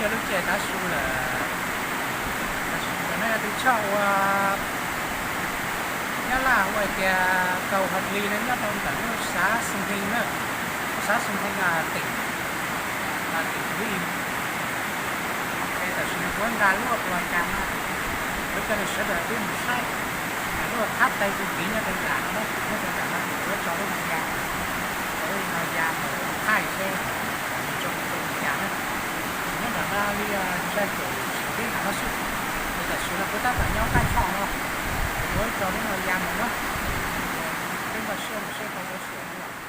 Yog lub caij tav su lawm, tam sim no yog tus choj uas Nyab Laj hu hais tias kaum hais li no nyob rau ntawm lub xav Xoo Hee na, lub xav Xoo Hee, tim, tim Lis. Es tam sim no kuv nqa lub ua cas na, kuv coj nej sawv daws peb mus saib lub thab tais tus tid nyob rau nram no na, nyob rau nram no ces kuv yuav tso lub no ya, tso lub no ya mus thaij seb nws zoo li cas na. Nyob nram no li tsaj caum tsis peb nram no xwb, ces tam sim no kuv tab tom nyob qab choj no, kuv yuav tso lub no ya mus na. Peb npaj siab mus saib tau lawv suam li os.